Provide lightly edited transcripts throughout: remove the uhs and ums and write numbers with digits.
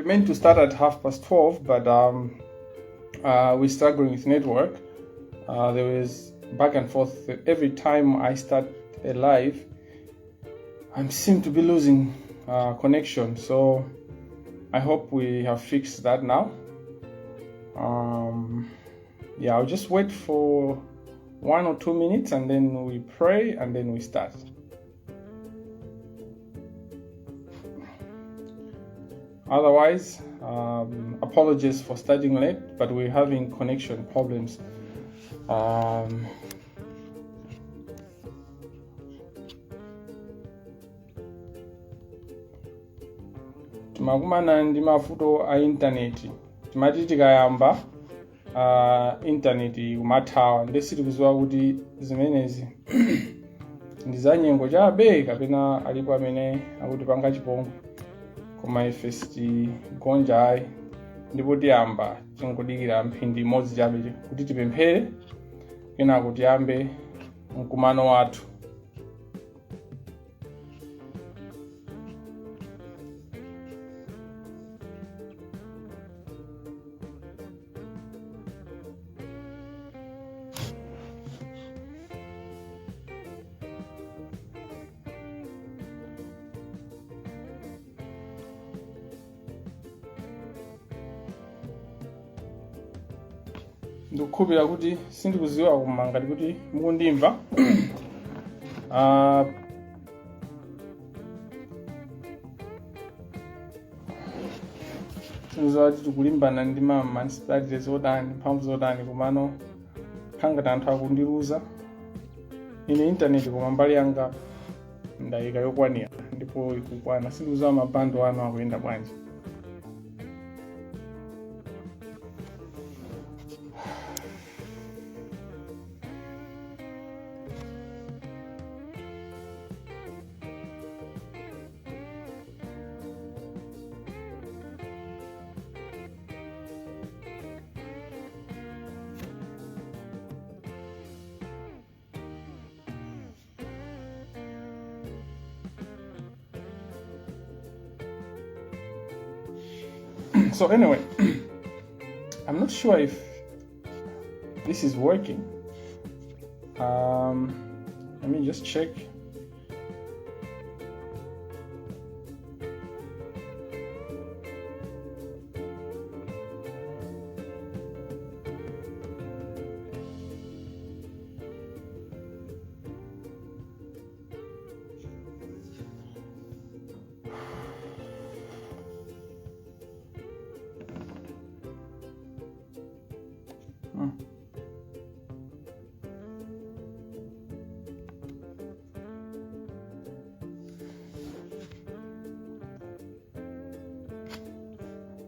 meant to start at 12:30, but we're struggling with network. There was back and forth. Every time I start a live, I seem to be losing connection. So I hope we have fixed that now. Yeah, I'll just wait for 1 or 2 minutes and then we pray and then we start. Otherwise, apologies for starting late, but we're having connection problems. Timakumana ndi mavuto a intaneti. Timati tikayamba, intaneti kumathawa, nde sitikudziwa kuti zimenezi ndi za nyengo chabe kapena alipo amene akutipanga chipongwe, koma ife sitigonja ayi, ndipo tiyamba. Tingodikira mphindi imodzi chabe kuti tipemphere, kenako tiyambe mkumano wathu. Ndikukhulupirira kuti, sindikudziwa, koma ngati kuti mukundimva. Sindikudziwa kuti tikulimbana ndi ma municipalities zotani, mphamvu zotani, komano ngati anthu akundiluza ine intaneti, koma mbali yanga ndayika yokwanira ndipo ikukwana. Sindikudziwa ma bundle anu akuyenda bwanji. So anyway, I'm not sure if this is working. Let me just check.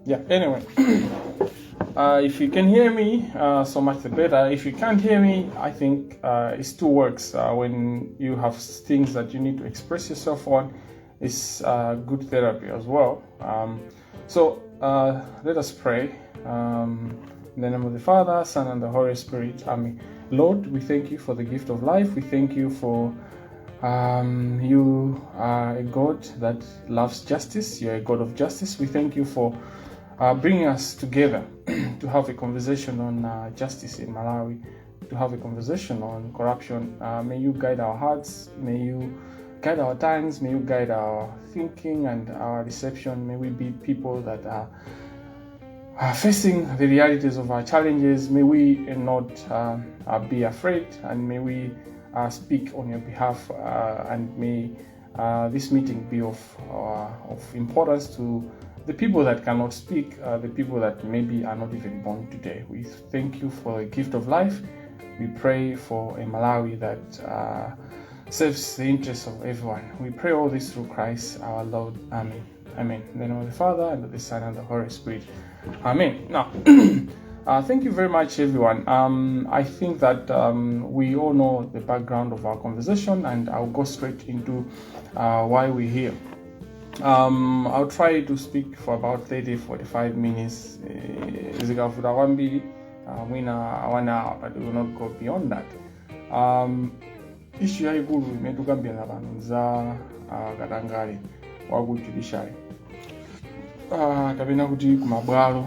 Yeah, anyway, if you can hear me, so much the better. If you can't hear me, I think it still works. When you have things that you need to express yourself on, it's good therapy as well. So let us pray. In the name of the Father, Son, and the Holy Spirit. Amen. Lord, we thank you for the gift of life. We thank you for you are a God that loves justice. You're a God of justice. We thank you for bringing us together to have a conversation on justice in Malawi, to have a conversation on corruption. May you guide our hearts. May you guide our tongues. May you guide our thinking and our reception. May we be people that are facing the realities of our challenges. May we not be afraid, and may we speak on your behalf. And may this meeting be of importance to the people that cannot speak, the people that maybe are not even born today. We thank you for the gift of life. We pray for a Malawi that serves the interests of everyone. We pray all this through Christ our Lord. Amen. Amen. In the name of the Father, and of the Son, and the Holy Spirit. Amen. Now, thank you very much, everyone. I think that we all know the background of our conversation, and I'll go straight into why we're here. I'll try to speak for about 30 45 minutes. Zikavuta kwambiri, mwina 1 hour, but we will not go beyond that. Issue yayikulu imene tikukambirana pano za katangale wa ku judiciary. kapena kuti kumabwalo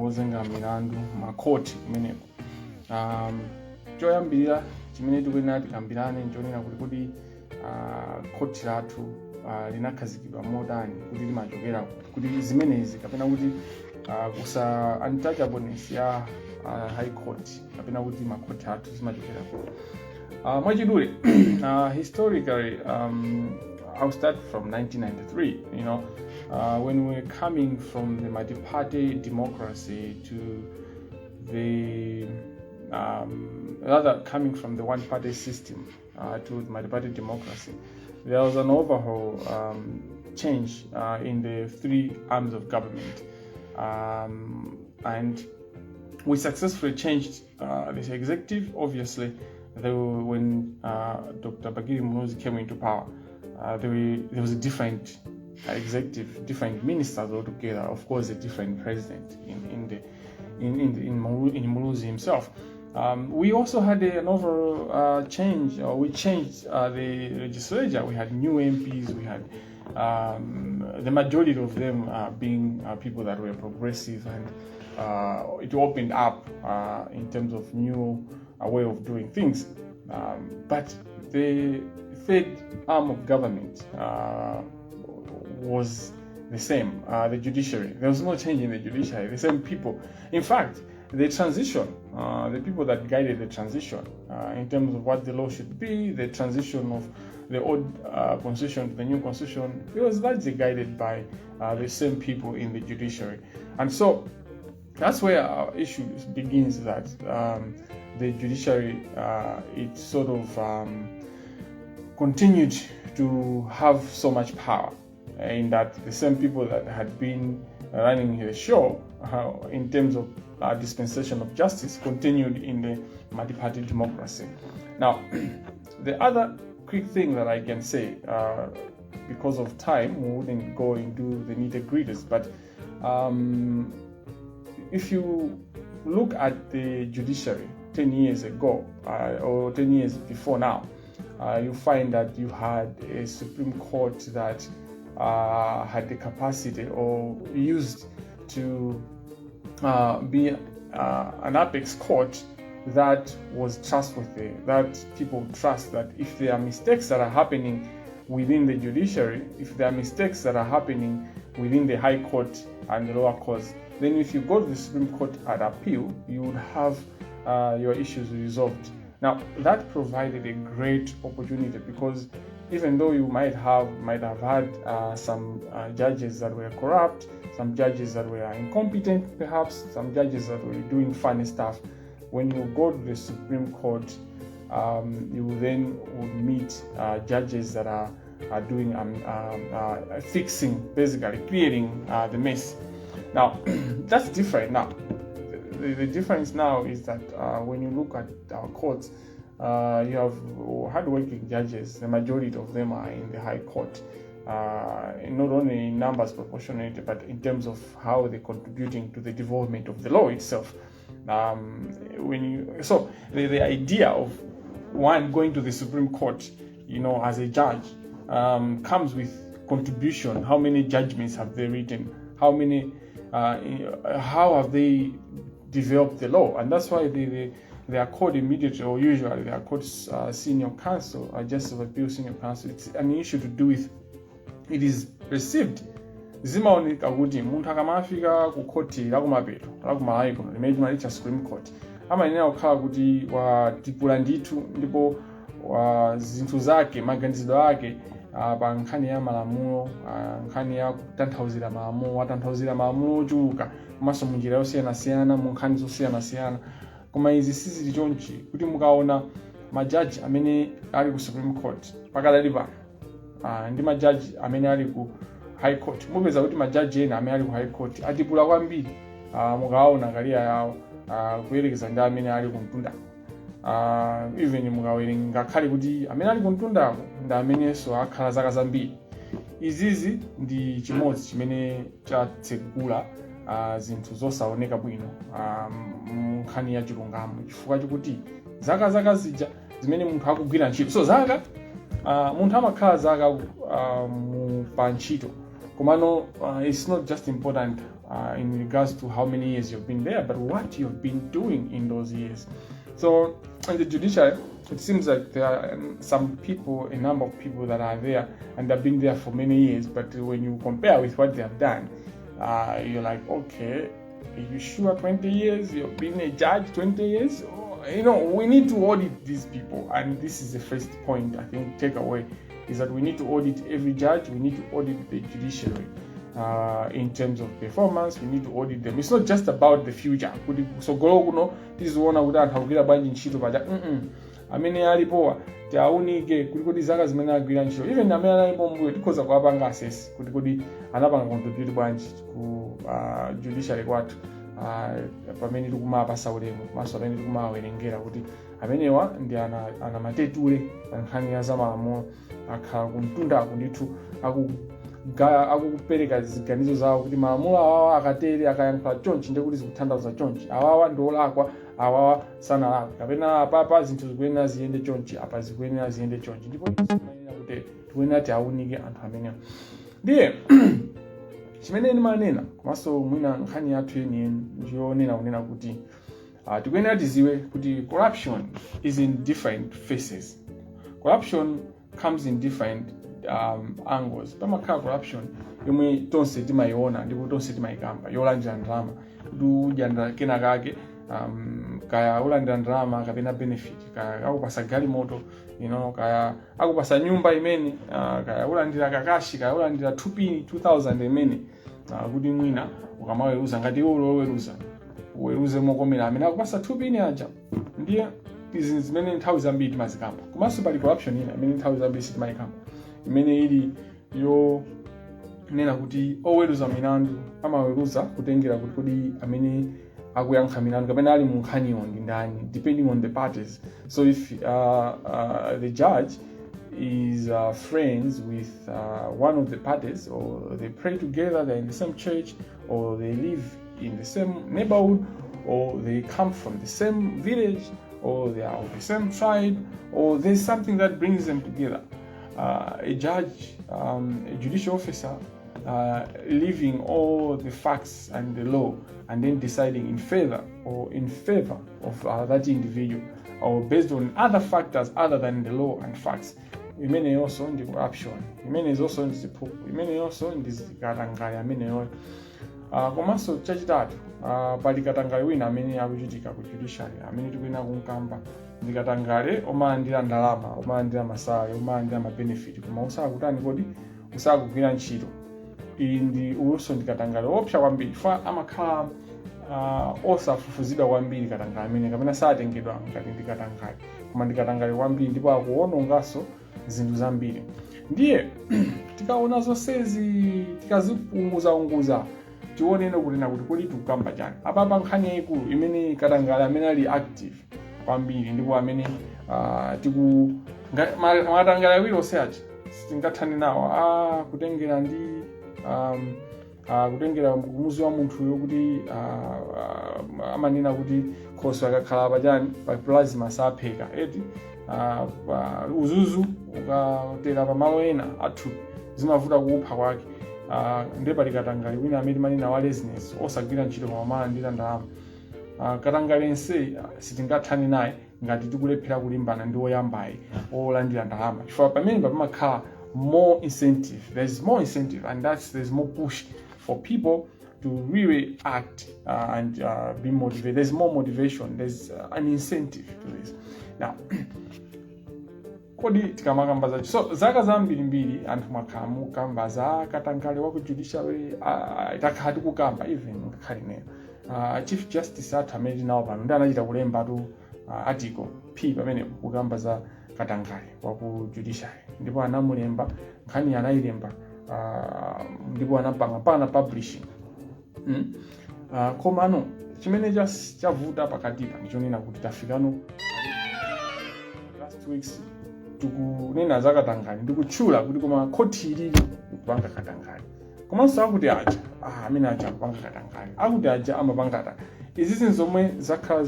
ozenga milandu, makhoti kumeneko. Choyambirira chimene tikuyenera tikambirane nchonena kuti khoti lathu linakhazikidwa motani, kuti limachokera kuti zimenezi, kapena kuti kusa untouchableness ya High Court kapena kuti makhoti athu zimachokera kuti. Mwachidule, historically, I'll start from 1993. When we were coming from the multi-party democracy to the rather coming from the one-party system to the multi-party democracy, there was an overhaul change in the three arms of government, and we successfully changed this executive. Obviously, when Dr. Bakili Muluzi came into power, there was a different executive, different ministers altogether. Of course, a different president in the in the, in, Mulu, in Muluzi himself. We also had an overall change, or we changed the legislature. We had new MPs. We had the majority of them being people that were progressive, and it opened up in terms of new way of doing things. But the third arm of government was the same, the judiciary. There was no change in the judiciary, the same people. In fact, the transition, the people that guided the transition in terms of what the law should be, the transition of the old constitution to the new constitution, it was largely guided by the same people in the judiciary. And so that's where our issue begins, that the judiciary, it sort of continued to have so much power, in that the same people that had been running the show in terms of dispensation of justice continued in the multi-party democracy. Now, the other quick thing that I can say, because of time, we wouldn't go into the nitty-gritties, but if you look at the judiciary 10 years ago or 10 years before now, you find that you had a Supreme Court that had the capacity or used to be an apex court that was trustworthy, that people trust that if there are mistakes that are happening within the judiciary, if there are mistakes that are happening within the High Court and the lower courts, then if you go to the Supreme Court at appeal, you would have your issues resolved. Now, that provided a great opportunity, because even though you might have had some judges that were corrupt, some judges that were incompetent, perhaps some judges that were doing funny stuff, when you go to the Supreme Court, you then would meet judges that are doing fixing, basically clearing the mess. Now, that's different now. The difference now is that when you look at our courts, you have hardworking judges. The majority of them are in the High Court, not only in numbers proportionately, but in terms of how they're contributing to the development of the law itself. So the idea of one going to the Supreme Court as a judge, comes with contribution. How many judgments have they written? How many? How have they developed the law? And that's why they are called immediately, or usually they are called senior counsel, Justice of Appeal senior counsel. It's an issue to do with, it is perceived, zimaoneka kuti munthu akamafika ku khoti lakumapeto lakumalawi kuno limene timalitcha Supreme Court, amayenera kukhala kuti watipula ndithu ndipo wa zinthu zake, maganizidwe ake pa nkhani ya malamulo, nkhani ya kutanthauzira malamulo, watanthauzira malamulo ochuluka komanso munjira yosiyanasiyana, mu nkhani zosiyanasiyana. Koma izi sizili chonchi, kuti mukaona majaji amene ali ku Supreme Court pakadali pano ndi majaji amene ali ku High Court, mupeza kuti majaji ena amene ali ku High Court atipula kwambiri mukaona career yawo kuyerekeza ndi amene ali ku mtundako. Even mukawerenga, ngakhale kuti amene ali ku mtundako ndi amenenso akhala zaka zambiri. Izizi ndi chimodzi chimene chatsegula zinthu zosaoneka bwino mu nkhani ya chilungamo, chifukwa chikuti zaka zija zimene munthu akugwira ntchito, so zaka munthu amakhala zaka mu pa ntchito. Komano it's not just important in regards to how many years you've been there, but what you've been doing in those years. So in the judiciary, it seems like there are some people, a number of people that are there and have been there for many years, but when you compare with what they have done, you're like, "Okay, are you sure 20 years? You've been a judge 20 years?" Oh, we need to audit these people, and this is the first point, I think, takeaway is that we need to audit every judge. We need to audit the judiciary in terms of performance. We need to audit them. It's not just about the future, kuti kusogolo kuno tiziona kuti anthu akugwira bwanji ntchito paja. Amene alipowa tiaunike kuti zaka zimene agwira ntchito, even amene analipo mbuyo, tikhoza kuwapanga assess kuti anapanga contribute bwanji ku judiciary kwathu, pamene tikumapasa ulemu komanso pamene tikumawerengera kuti amenewa ndi ana matetule pa nkhani ya zamalamulo, akhala kumtundaku ndithu akupereka ziganizo zawo kuti malamulo awawa akatere, akayankhula chonchi, ndekuti zikutanthauza chonchi, awawa ndi olakwa, awawa sanalakwe, kapena apapa zinthu zikuyenera ziyende chonchi, apa zikuyenera ziyende chonchi. Ndipo izi kuti tikuyenera tiaunike anthu amenewa. Ndiye chimene ndimanena, komanso mwina nkhani yathu yeniyeni ndiyonena kunena kuti tikuyenera tiziwe kuti corruption is in different faces. Corruption comes in different angles. Pamakhala corruption yomwe tonse timayiona ndipo tonse timayikamba, yolandira ndalama, kuti udya kena kake, kaya ulandira ndalama kapena benefit, kaya akupasa galimoto, kaya akupasa nyumba imene, kaya ulandira ka cash, kaya ulandira 2 pin 2000 imene, kuti mwina ukamaweruza, ngati iwe uloweruza, uweruze mokomera amene akupasa 2 pin aja. Ndiye izi zimene nthawi zambiri timazikamba. Komanso pali corruption ina imene nthawi zambiri sitimayikamba, imene ili yonena kuti oweruza milandu amaweruza kutengera kuti kodi amene akuyankha milandu kapena ali mu nkhaniyo ndi ndani, depending on the parties. So if the judge is friends with one of the parties, or they pray together, they're in the same church, or they live in the same neighborhood, or they come from the same village, or they are of the same tribe, or there's something that brings them together, a judge, a judicial officer, leaving all the facts and the law and then deciding in favor or in favor of that individual, or based on other factors other than the law and facts, imeneyonso ndi corruption, imeneyonso ndi ziphuphu, imeneyonso ndi katangale ameneyoyo. Komanso chachitatu, pali katangale wina amene akuchitika ku judiciary amene tikuyenera kumkamba, ndi katangale omalandira ndalama, omalandira ma salary, omalandira ma benefit, koma usakutani kodi? Usakugwira ntchito. Iyi ndi uyonso ndi katangale opsa kwambiri, fa amakhala osafufuzidwa kwambiri katangale amene, kapena satengedwa ngati ndi katangale, koma ndi katangale kwambiri ndipo akuwononganso zinthu zambiri. Ndiye tikaona zonsezi, tikazipunguzaunguza, tionene kunena kuti kodi tikukamba chani apapa? Nkhani yayikulu imene katangale amene ali active kwambiri ndipo amene tiku makatangale awiri onse aja sitingathane nawo, kutengera ndi kutengera kumuzi wa munthuyo, kuti amanena kuti khoso akakhala pachani, pa plasma sapheka eti, uzuzu ukatera pamalo ena athupi zimavuta kuupha kwake. Ndiye pali katangale wina amene manena wa laziness, osagwira ntchito koma malandira ndalama. Katangale nse sitingathane naye ngati tikulephera kulimbana ndi woyambayi olandira ndalama, chifukwa pamene pamakhala more incentive, there's more incentive and there's more push for people to really act and be motivated. There's more motivation, there's an incentive to this. Now, kodi tikamakamba zacho, so zaka zambirimbiri anthu mwakhala mukamba za katangale wa ku judiciary, takhala tikukamba, even ngakhale ineyo, Chief Justice athu amene tinawo pano ndi anachita kulembatu article p pamenepo kukamba za katangale wa ku judiciary, ndipo anamulemba nkhani, anayilemba, ndipo anapanga pana publishing. Komano chimene chavuta pakatipa ndichonena kuti tafikano last 2 weeks tikunena za katangale, ndikutchula kuti koma khoti ilili ikupanga katangale, komanso akuti aja, amene aja akupanga katangale, akuti aja amapanga katangale. Izi zinthu zomwe zakhala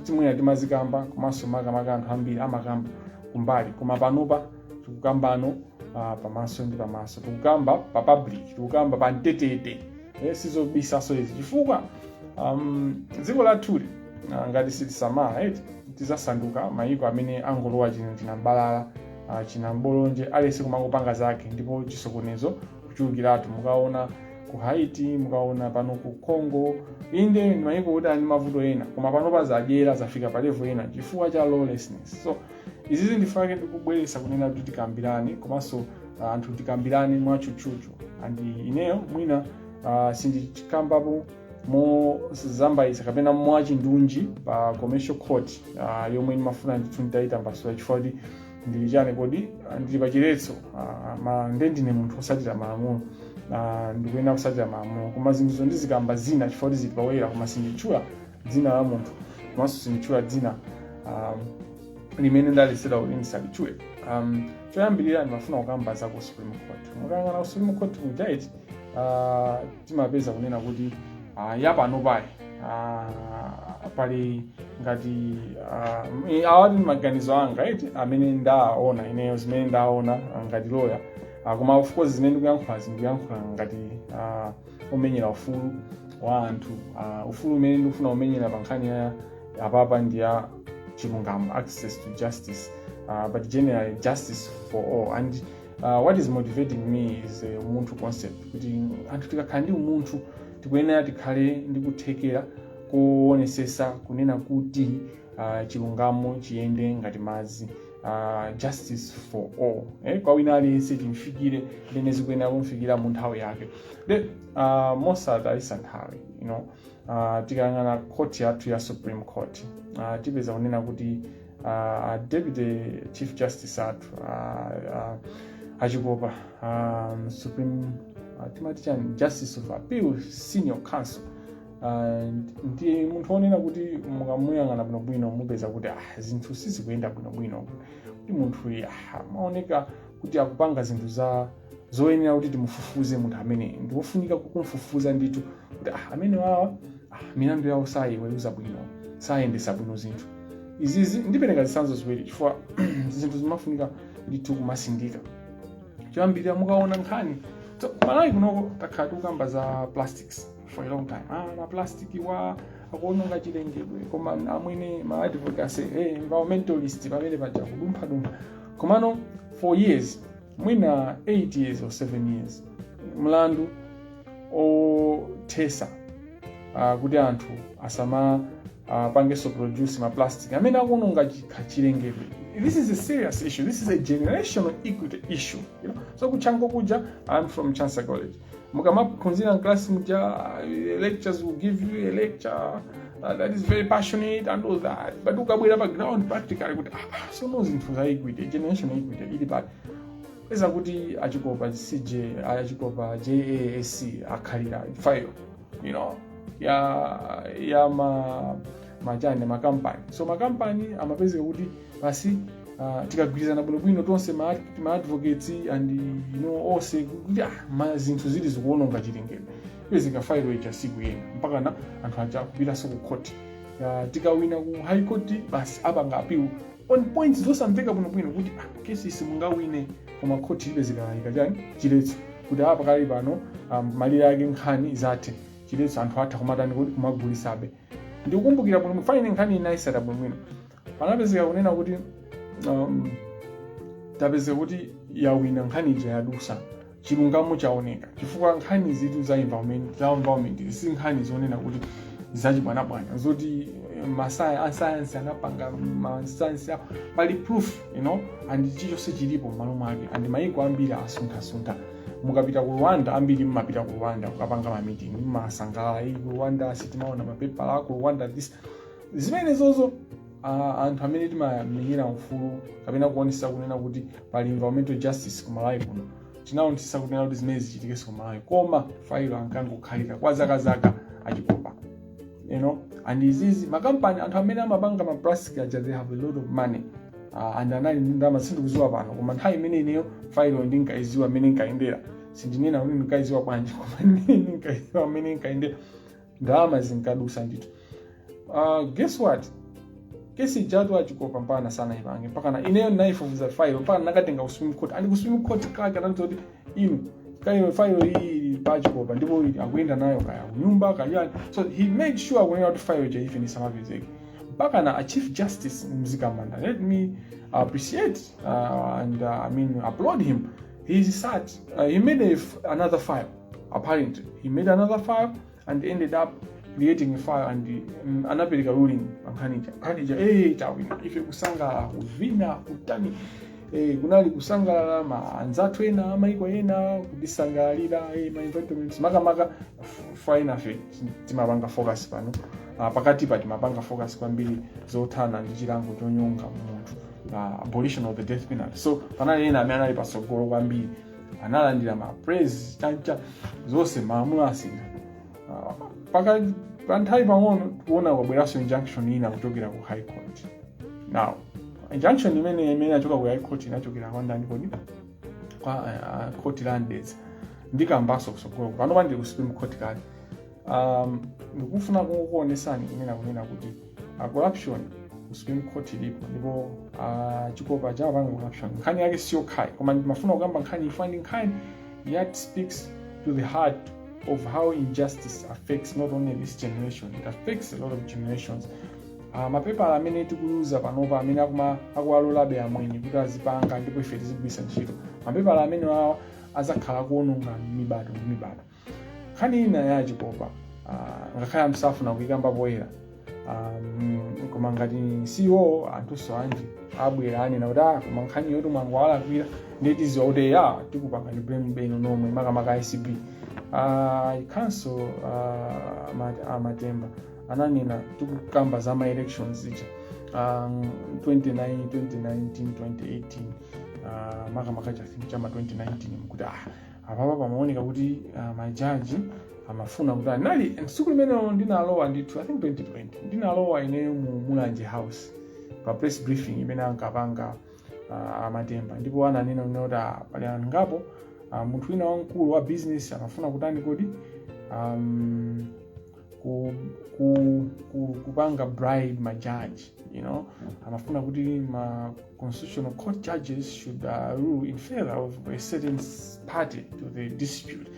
timwena timazikamba, komanso makamaka anthu ambiri amakamba kumbali, koma panopa tikukambano pamaso ndi pamaso. Tikukamba pa public, tikukamba pa mtetete, sizobisaso izi, chifukwa dziko lathuli ngati sitisamala eti tizasanduka mayiko amene angolowa chino chinambalala, chinambolonje, aliyense kumangopanga zake ndipo chisokonezo kuchulukiratu. Mukaona ku Haiti, mukaona pano ku Congo, inde ndi mayiko kuti ali mavuto ena, koma pano pazadyera zafika pa level ena chifukwa cha lawlessness. So izizi ndifake ndikubweresa kunena kuti tikambirane, komanso anthu tikambirane mwatchutchutchu. And ineyo mwina sindichikambapo mozambaisa kapena mwachindunji pa Commercial Court yomwe ndimafuna ndithu nditayitambasula, chifukwa kuti ndili chani kodi, ndili pachiletso, nde ndine munthu osatira malamulo, ndikuyenera kusatira malamulo, koma zinthuzo ndizikamba zina chifukwa kuti zili pawera, koma sinditchula dzina la munthu, komanso sinditchula dzina limene ndalesedwa kuti ndisalitchule. Choyambirira ndimafuna kukamba za ku Supreme Court. Mukayang'ana ku Supreme Court kuja eti, timapeza kunena kuti yapano payi pali ngati awati ndi maganizo anga eti amene ndaona ineyo, zimene ndaona ngati lawyer, koma of course zimene ndikuyankhula ndikuyankhula ngati omenyera ufulu wa anthu. Ufulu umene ndikufuna kumenyera pa nkhani ya apapa ndi ya chilungamo, access to justice, but generally justice for all. And what is motivating me is umunthu concept, kuti anthu tikakhala ndi umunthu tikuyenera tikhale ndi kuthekera kuonesesa kunena kuti chilungamo chiyende ngati madzi, justice for all, kwa wina aliyense chimfikire ndene zikuyenera kumfikira mu nthawi yake. De mosatayisa nthawi, tikayang'ana court yathu ya Supreme Court, tipeza kunena kuti Deputy Chief Justice athu Achikopa, Supreme, timati chani, Justice of Appeal Senior Counsel, ndiye munthu wonena kuti mukamuyang'ana bwinobwino mupeza kuti zinthu sizikuyenda bwinobwino, kuti munthu amaoneka kuti akupanga zinthu za zoyenera kuti timufufuze. Munthu amene ndiofunika kumfufuza ndithu kuti amene wawa milandu yawo sayiweruza bwino, sayendesa bwino zinthu izizi. Ndipereka zitsanzo ziwiri chifukwa zinthu zimafunika ndithu kumasindika. Choyambirira, mukaona nkhani, so Malawi kunoko takhala tikukamba za plastics for a long time. Ma plastic wa akuononga chilengedwe, koma amwene ma advocacy, environmentalist pamene paja kudumphadumpha. Komano for years, mwina 8 years or 7 years, mlandu othesa kuti anthu asama pangenso produce ma plastic amene akuononga chilengedwe. This is a serious issue. This is a generational equity issue. So ku Chanco kuja, I'm from Chancellor College, mukamaphunzira mklasi muja, lectures will give you a lecture that is very passionate and all that, but ukabwera pa ground practically kuti sono zinthu za equity, generational equity ili pati? Peza kuti Achikopa CJ, Achikopa JASC akhalira file ya ma machane makampani. So makampani amapezeka kuti basi, tikagwirizana bwinobwino tonse ma advocates and onse kuti zinthu zili zikuononga chilengedwe, pezeka file ija sikuyenda mpaka na anthu aja kupitanso ku court. Tikawina ku High Court, basi apanga appeal on points zosamveka bwinobwino kuti kesi simungawine, koma court ipezeka ikachani chiletso kuti apa pakali pano malire ake nkhani zathe, chiletso, anthu atha kumatani kuti kumagulisabe. Ndikukumbukira bwino fine nkhani inayisata bwinobwino, panapezeka kunena kuti tapezeka kuti yawina nkhani ija, yadusa, chilungamo chaoneka, chifukwa nkhani zitu za environment si nkhani zonena kuti zachibwanabwana zoti asayansi anapanga masayansi awo, pali proof and chilichonse chilipo m'malo mwake. And mayiko ambiri asunthasuntha. Mukapita ku Rwanda, ambiri mmapita ku Rwanda kukapanga ma meeting, mmasangalala, "Iyi ku Rwanda sitimaona mapepala ku Rwanda," this zimene zozo. Anthu amene timamenyera ufulu kapena kuonesa kunena kuti pali environmental justice ku Malawi kuno, tinaonetsetsa kunena kuti zimene zichitikenso ku Malawi, koma failo ankangokhalira kwa zakazaka Achikopa. And izizi makampani, anthu amene amapanga ma plastic aja, they have a lot of money, and anali ndi ndalama. Sindikuziwa pano, koma nthawi imene ineyo failo ndinkaiziwa amene nkayendera, sindinena kuti ndinkaiziwa bwanji, koma imene ndinkaiziwa amene nkayendera, ndalama zinkadusa ndithu. Guess what? Kesi ijatu achikopa mpaka sana ipange, mpaka na ineyo ndinayifufuza file mpaka nakatenga ku Supreme Court, and ku Supreme Court kake anati kuti inu kayo file iyi ili pachikopa ndipo ili akuyenda nayo kaya kunyumba kayani. So he made sure kunena kuti file ija even isamapezeke mpaka na a Chief Justice Mzikamanda. Let me appreciate and I mean, applaud him. He sat, he made another file. Apparently he made another file and ended up creating a file and anapereka ruling pa nkhani ija. Nkhani ija tawina ife, kusangalala, kuvina, kutani, kunali kusangalala. Ma anzathu ena amaiko ena kutisangalalira, ma environments makamaka fainafe timapanga focus pano, pakati pa timapanga focus kwambiri zothana ndi chilango chonyonga munthu, abolition of the death penalty. So panali ena amene anali patsogolo kwambiri, analandira ma praise chancha zonse, malamulo asintha. Paka pa nthawi pang'ono tikuona kwabweranso injunction ina kuchokera ku High Court. Now injunction imene inachoka ku High Court inachokera kwa ndani kodi? Kwa court la Mdedza. Ndikambaso kusogolo, pano pandili ku Supreme Court kale. Ndikufuna kungokuonesani imene akunena kuti corruption ku Supreme Court ilipo ndipo chikopa chamapanga corruption. Nkhani yake siyokhayi, koma ndimafuna kukamba nkhani ifuna ndi nkhani that speaks to the heart of how injustice affects not only this generation, it affects a lot of generations. Mapepala amene tikuyuza panopa, amene akuwalolabe amwenye kuti azipanga ndipo ife tizigwiritsa ntchito mapepala amene awa, azakhala kuononga mibado ndi mibado. Nkhani ina ya chikopa, ngakhale amsafuna kuyikamba poyera, koma ngati CEO anthunso anji abwera anena kuti koma nkhani yoti mwangowalakwira, ndiye tiziwa kuti ya tikupanga ndi blame beno nomwe, makamaka ACB. Counsel Amatemba ananena tikukamba za ma elections ija, 29 2019 2018, makamaka I think chama 2019, kuti apapa pamaoneka kuti majaji amafuna kuti anali tsiku limenelo ndinalowa ndithu, I think 2020, ndinalowa ineyo mu Mulanje House pa press briefing imene ankapanga Amatemba, ndipo ananena kuti pali anthu ngapo, munthu wina wamkulu wa business amafuna kutani kodi, kupanga bribe majaji, amafuna kuti ma Constitutional Court judges should rule in favor of a certain party to the dispute.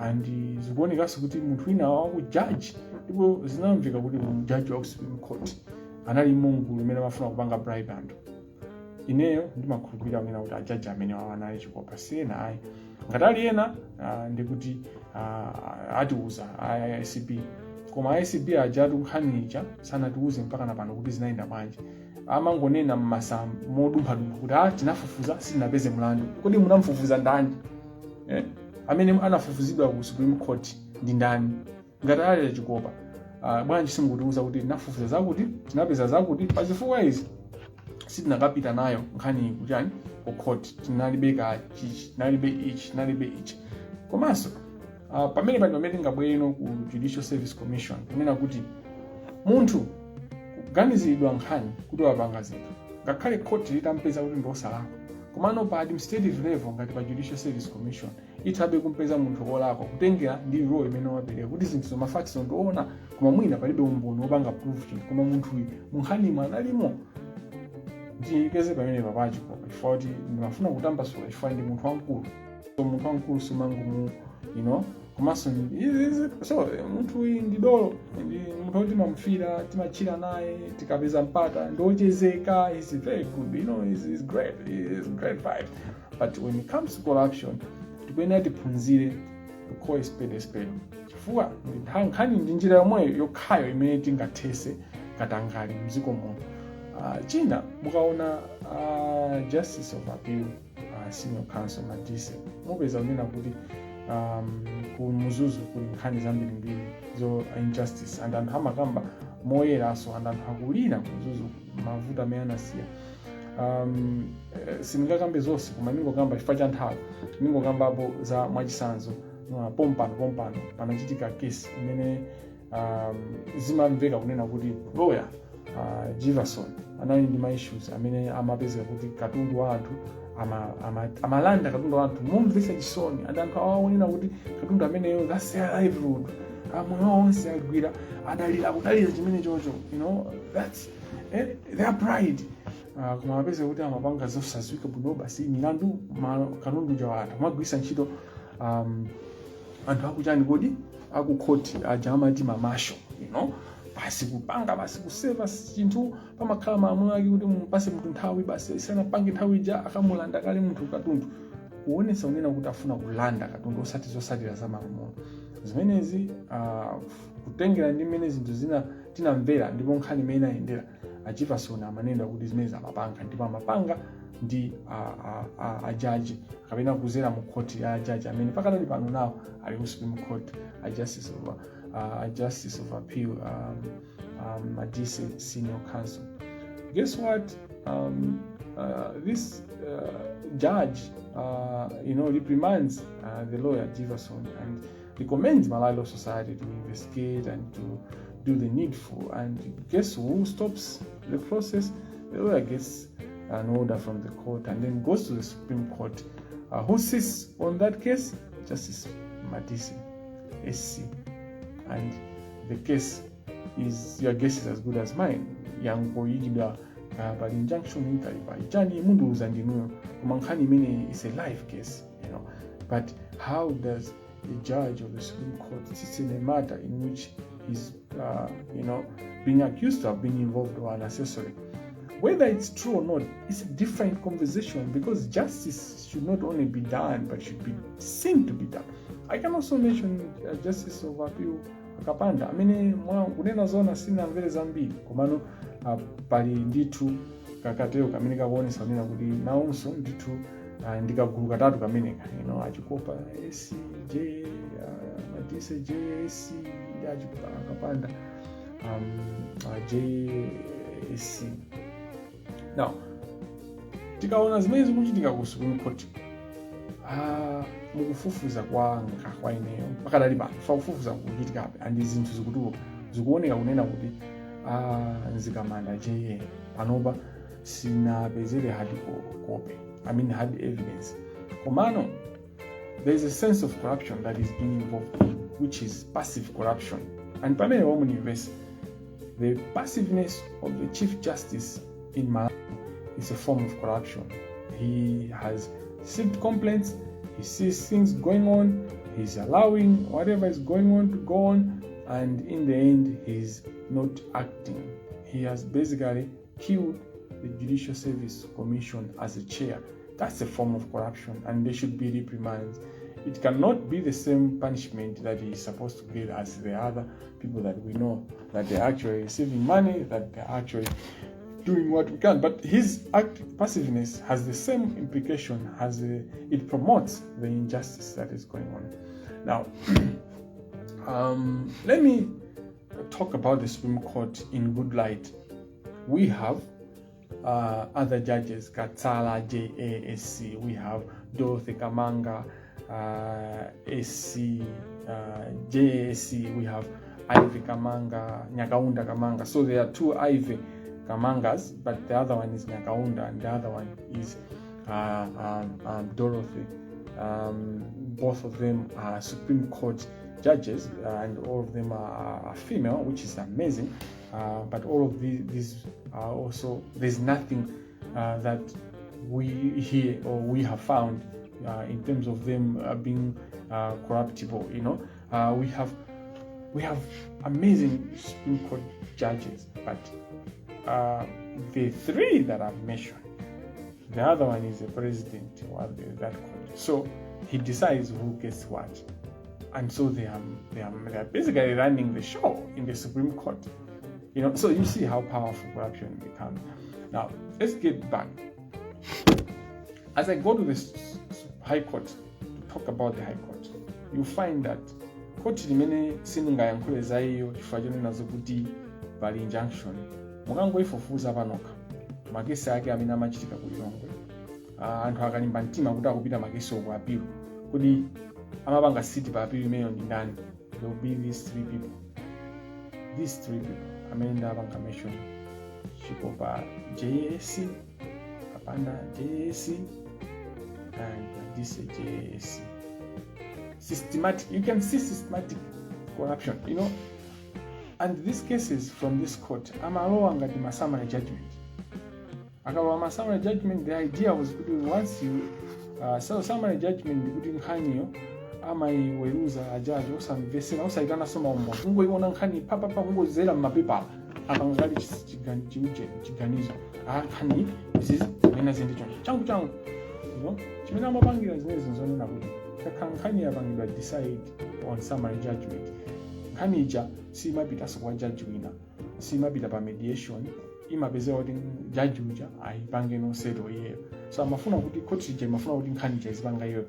And zikuonekanso kuti munthu wina waku judge, ndipo zinamveka kuti jaji wa ku Supreme Court anali mungulu imene amafuna kupanga bribe anthu. Ineyo ndimakhulupirira kunena kuti ajaji amene wawo anali chikopa, siyena ayi. Ngati ali ena, ndikuti atiuza ACB, koma ACB ajatu nkhanicha sanatiuze mpaka na pano kuti zinayenda bwanji. Amangonena mmasamba modumphadumpha kuti tinafufuza, sitinapeze mlandu. Kodi munamfufuza ndani, eh? Amene anafufuzidwa ku Supreme Court ndi ndani? Ngati ali achikopa, bwanji simukutiuza kuti tinafufuza zakuti, tinapeza zakuti, pazifukwa izi sitinakapita nayo nkhani kuchani, ku court, tinalibe ka chichi, tinalibe ichi, tinalibe ichi? Komanso pamene pali pamene tingabwereno ku Judicial Service Commission, kunena kuti munthu kuganiziridwa nkhani kuti wapanga zinthu, ngakhale court litampeza kuti ndiosalakwa, komano pa administrative level ngati pa Judicial Service Commission ithabe kumpeza munthu wolakwa kutengera ndi role imene wapereka, kuti zinthu zoma facts ndiona, koma mwina palibe umboni wopanga proof chinthu, koma munthuyu munkhanimo analimo. Ndiyekeze pamene papachikopa chifukwa kuti ndimafuna kutambasula, chifukwa ndi munthu wamkulu. So munthu wamkulu simangumu komanso so munthu uyu ndi dolo, ndi munthu woti timamufira, timachira naye tikapeza mpata, ndiochezeka. Is very good, is great, is great vibes. But when it comes to corruption, tikuyenera tiphunzire to call a spade a spade, chifukwa ndi nkhani ndi njira yomweyo yokhayo imene tingathese katangale mdziko muno. China mukaona Justice of Appeal, Senior Counsel Madise, mupeza kunena kuti ku Mzuzu kuli nkhani zambirimbiri zo injustice, and anthu amakamba moyeraso, and anthu akulira ku Mzuzu mavuto amene anasiya. Sindingakambe zonse, koma ndingokamba chifukwa cha nthawi, ndingokambapo za mwachisanzo, pompano pompano panachitika kesi imene zimamveka kunena kuti lawyer Jivason anali ndi ma issues amene amapezeka kuti katundu wa anthu amalanda katundu wa anthu momvetsa chisoni, and anthu awaonena kuti katundu ameneyo, that's their livelihood, moyo wawo onse agwira, adalira, akudalira chimene chocho. That's Their pride, koma apeze kuti amapanga zosadziwika bwino basi milandu katundu uja watha kumagwiritsa ntchito anthu akuchani kodi akukhoti aja amati ma marshal, basi kupanga basi kuseva chinthu. Pamakhala malamulo ake kuti mupase munthu nthawi, basi isanapange nthawi ija akamulanda kale munthu katundu, kuonetsa kunena kuti afuna kulanda katundu osati zosatira za malamulo zimenezi. Kutengera ndi mmene zinthu zina tinamvera ndipo nkhani imene inayendera, a Jefferson amanena kuti zimenezi amapanga ndipo amapanga ndi ajaji kapena kuzera mu khoti ya ajaji amene pakadali pano nawo ali ku Supreme Court, a Justice of Appeal Madise, Senior Counsel. Guess what? This judge reprimands the lawyer Jefferson and recommends Malawi Law Society to investigate and to do the needful. And guess who stops the process? The lawyer gets an order from the court and then goes to the Supreme Court. Who sits on that case? Justice Madise, SC. And the case is, your guess is as good as mine. Yangoyikidwa pali injunction kali pali chani, mundiuza ndinuyo, koma nkhani imene is a live case. But how does a judge of the Supreme Court sits in a matter in which he's being accused of being involved or an accessory? Whether it's true or not, it's a different conversation, because justice should not only be done but should be seen to be done. I can also mention Justice of Appeal Akapanda amene mwa kunena zona sinamvere zambiri, komano pali ndithu kakatero kamene kakuonesa kunena kuti nawonso ndithu ndi kagulu katatu kameneka, Achikopa S J, Madise J S ndi Akapanda JSC. Now tikaona zimene zikuchitika ku Supreme Court, mukufufuza kwanga kwa ineyo pakadali pano, fa kufufuza kukuchitikabe and zinthu zikutuluka, zikuoneka kunena kuti Mzikamanda JA panopa sinapezere hard copy, I mean hard evidence, komano there is a sense of corruption that is being involved in, which is passive corruption. And pamene wamunivesi, the passiveness of the Chief Justice in Malawi is a form of corruption. He has received complaints, he sees things going on, he's allowing whatever is going on to go on, and in the end, he's not acting. He has basically killed the Judicial Service Commission as a chair. That's a form of corruption, and they should be reprimanded. It cannot be the same punishment that he is supposed to get as the other people that we know that they're actually receiving money, that they're actually doing what we can. But his act passiveness has the same implication as it promotes the injustice that is going on. Now, let me talk about the Supreme Court in good light. We have other judges, Katsala JASC, we have Dorothy Kamanga SC, JASC, we have Ivy Kamanga, Nyakaunda Kamanga. So there are two Ivy Kamangas, but the other one is Nyakaunda and the other one is Dorothy. Both of them are Supreme Court judges, and all of them are female, which is amazing. But all of these are also, there's nothing that we hear or we have found in terms of them being corruptible. We have amazing Supreme Court judges, but the three that I've mentioned, the other one is the president of that court. So he decides who gets what. And so they are basically running the show in the Supreme Court. So you see how powerful corruption becomes. Now, let's get back. As I go to the High Court to talk about the High Court, you find that court limene sindingayankhule za iyo chifukwa chonena zokuti pali injunction, mukangoifufuza panokha makesi ake amene amachitika ku Lilongwe, anthu akalimba mtima kuti akupita makesi oku appeal, kuti amapanga sit pa appeal imeneyo ndi ndani? There will be these three people, these three people amene ndapanga mention: Chikopa JAC, Kapanda JAC and Madise JAC. Systematic, you can see systematic corruption. And these cases from this court amalowa ngati ma summary judgment. Akalowa ma summary judgment, the idea was kuti once you so summary judgment ndikuti nkhaniyo amayiweruza ajaji osamvesera, osayitananso maumboni, kungoiona nkhani papapa, kungozera mmapepala, apanga kale chiganizo, ah, nkhani izizi mwina zindi choncho, changu changu. Chimene amapangira zimenezi nzonena kuti kakhala nkhani yapangidwa decide on summary judgment, nkhani ija simapitanso kwa judge wina, simapita pa mediation, imapezeka kuti judge uja ayipange no settle iyeyo. So amafuna kuti court ija imafuna kuti nkhani ija izipanga iyeyo.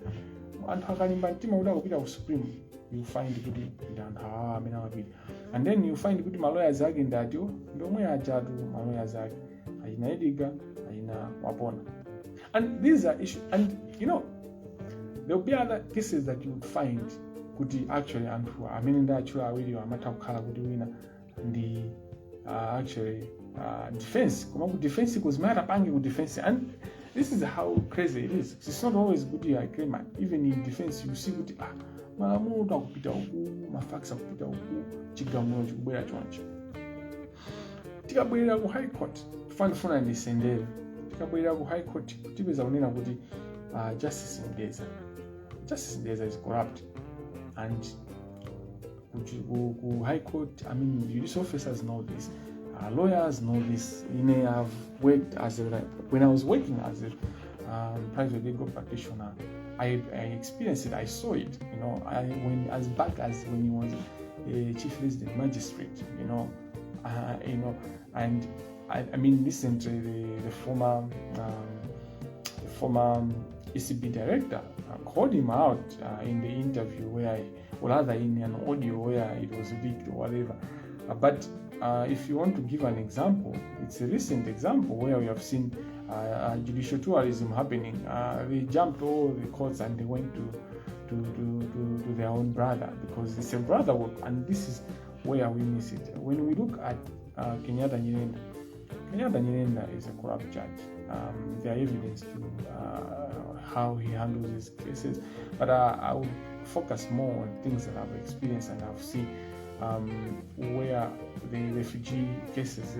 Anthu akalimba mtima kuti akupita ku Supreme, you find kuti ndi anthu awawa amene amapita, and then you find kuti ma lawyers ake ndi atiwo, ndi omwe ajatu ma lawyers ake achina Edgar, achina Wapona. And these are issues, and there will be other cases that you would find kuti actually anthu amene ndatchula awiriwo amatha kukhala kuti wina ndi actually defense, koma ku defense kuzimene atapange ku defense. And this is how crazy it is. It's not always kuti you are claimant. Even in defense you see kuti ah, malamulo akupita uku, ma facts akupita uku, chigamulo chikubwera choncho. Tikabwerera ku High Court, tifanifuna ndisendere, tikabwerera ku High Court tipeza kunena kuti Justice Mdeza, Justice Mdeza is corrupt. And ku High Court, I mean, judicial officers know this, lawyers know this. I've worked as a when I was working as a private legal practitioner, I experienced it, I saw it. I when as back as when he was a chief resident magistrate, and I mean, recently the former ECB director called him out in the interview where, or rather in an audio where it was leaked or whatever. But if you want to give an example, it's a recent example where we have seen judicial tourism happening. They jumped all the courts and they went to their own brother because it's a brotherhood, and this is where we miss it. When we look at Kenyatta Nyirenda, Kenyatta Nyirenda is a corrupt judge. There are evidence to how he handles his cases, but I would focus more on things that I've experienced and I've seen, where the refugee cases,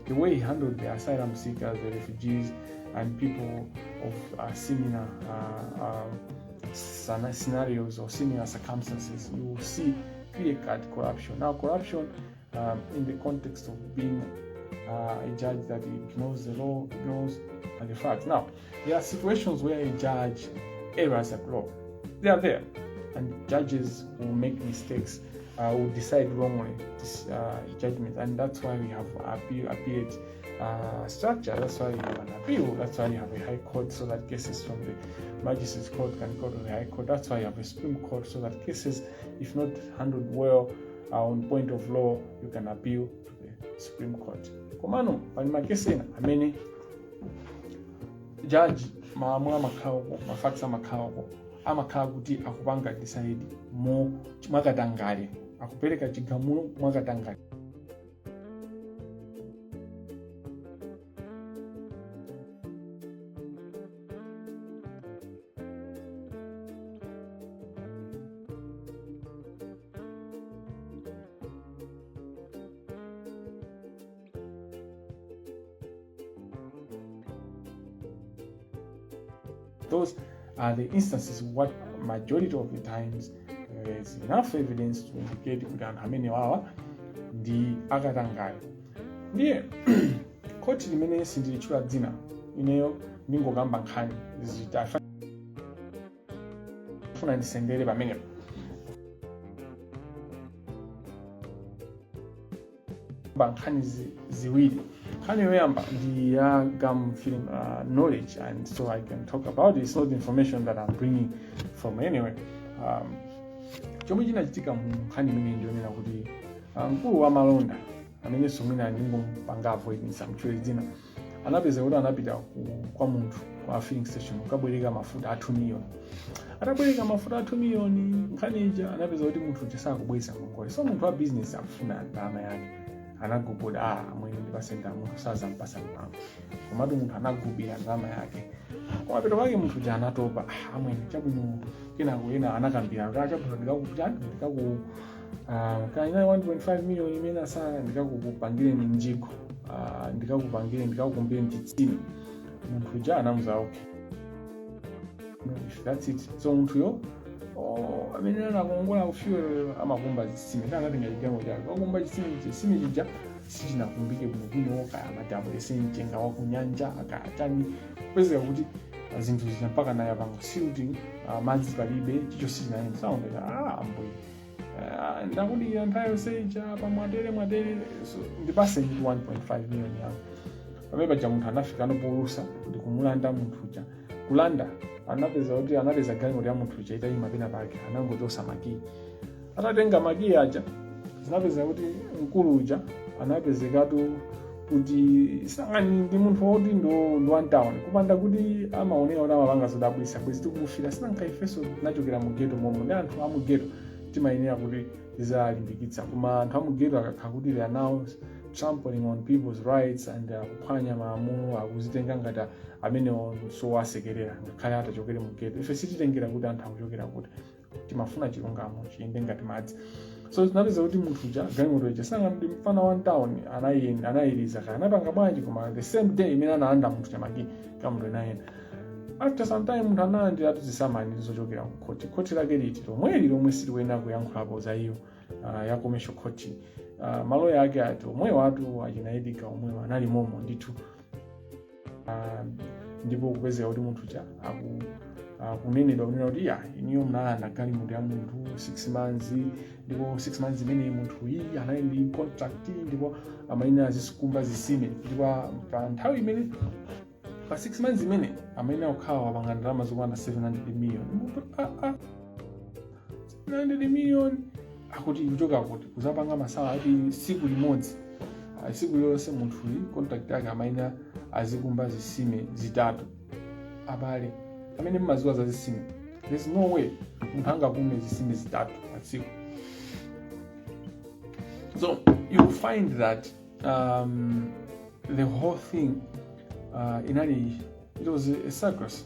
the way he handled the asylum seekers, the refugees, and people of similar scenarios or similar circumstances, you will see clear-cut corruption. Now, corruption in the context of being a judge that ignores the law, ignores the facts. Now, there are situations where a judge errors at law. They are there, and judges will make mistakes, will decide wrongly this judgment, and that's why we have appellate structure. That's why you have an appeal. That's why you have a High Court, so that cases from the Magistrates Court can go to the High Court. That's why you have a Supreme Court, so that cases, if not handled well on point of law, you can appeal to the Supreme Court. Komano pali makesi ena amene judge malamulo amakhalako, ma facts amakhalako, amakhala kuti akupanga decide mo mwakatangale, akupereka chigamulo mwakatangale. Those are the instances what majority of the times there is enough evidence to indicate kuti anthu amene wawa ndi akatangale. Ndiye khoti limene sindilitchula dzina, ineyo ndingokamba nkhani zitafuna ndisendere pamenepo pa nkhani ziwiri. Nkhani yoyamba ndi ya gum feeling knowledge, and so I can talk about it. It's not information that I'm bringing from anywhere. Chomwe chinachitika mu nkhani imene ndionena kuti mkulu wa malonda amenenso mwina ndingompanga avoid ndisamutchule dzina, anapeza kuti anapita kwa munthu kwa filling station kukabwereka mafuta a 2 million. Atabwereka mafuta a 2 million, nkhani ija anapeza kuti munthu uja sakubweza ngongole. So munthu wa business akufuna ndalama yake, anagogoda, "Ah, amwene, ndipase ndalama." Munthu sazampasa ndalama, komatu munthu anagubira ndalama yake. Kumapeto pake munthu uja anatopa. "Ah, amwene, chabwino." Kenako ena anakambira kuti, "Ah, chabwino, ndikaku Kaya inali 1.5 million imene asala, ndikakupangireni mjigo, ndikakupangireni, ndikakukumbireni chitsime. Munthu uja anamuza, "Okay, no, if that's it." So munthuyo, oh, amene anakongola ku fuel amakumba zitsime, ndi anatenga chigawo chake wakumba chitsime. Chitsime chija sichinakumbike bwinobwino, kaya amati mchenga wa kunyanja, kaya chani, kupezeka kuti zinthu zija mpaka naye apanga silting, madzi palibe, chicho sichinayenda. Saondeka, ah, ambuye, ndakudikira nthawi yonse ija pa mwatere mwatere, so ndipase ndi 1.5 million yangu. Pamene paja munthu anafika anopolusa ndikumulanda munthu uja. Kulanda, anapeza kuti anapeza galimoto ya munthu uja itayima pena pake, anangochosa makiyi. Atatenga makiyi aja, zinapeza kuti mkulu uja anapezekatu kuti sangani ndi munthu woti ndi one town, kupanda kuti amaonera kuti amapanga zodabwisa bwezi tikumufira. Sinanka ifenso tinachokera mu ghetto momwe, ndi anthu a mu ghetto timayenera kuti tizalimbikitsa, koma anthu a mu ghetto akakhala kuti they are now trampling on people's rights and kuphwanya malamulo, akuzitenga ngati amenewo sowasekerera, ngakhale atachokere mu ghetto. Ife sititengera kuti anthu akuchokera kuti, timafuna chilungamo chiyende ngati madzi. So zinapeza kuti munthu uja galimoto ija, sanga ndi mfana one town, anayenda, anayiriza, kaya anapanga bwanji, koma the same day imene analanda munthu chamaki, galimoto inayenda. After some time munthu analandira zisamani zochokera ku khoti. Khoti lake liti? Lomweli lomwe sitikuyenera kuyankhulapo za iyo, ya Commercial Court. Maloya ake ati? Omwewo atu, achina Edgar omwewo anali momo ndithu. Ndipo kupezeka kuti munthu uja akunenedwa kunena kuti ya iniyo mnalanda galimoto ya munthu 6 months, ndipo 6 months imene munthu iyi anali ndi contract ndipo amayenera azisikumba zisime, ndipo pa nthawi imene pa 6 months imene amayenera kukhala wapanga ndalama zokwana 700 million. Munthu, ah, ah, 700 million akuti kuchoka kuti kuzapanga masala ati siku limodzi. Ah, siku lilonse munthuyi contract yake amayenera azikumba zisime zitatu. Abale amene mmaziwa za zisime, there's no way munthu angakumbe zisime zitatu pa tsiku. So you find that the whole thing inali, it was a circus,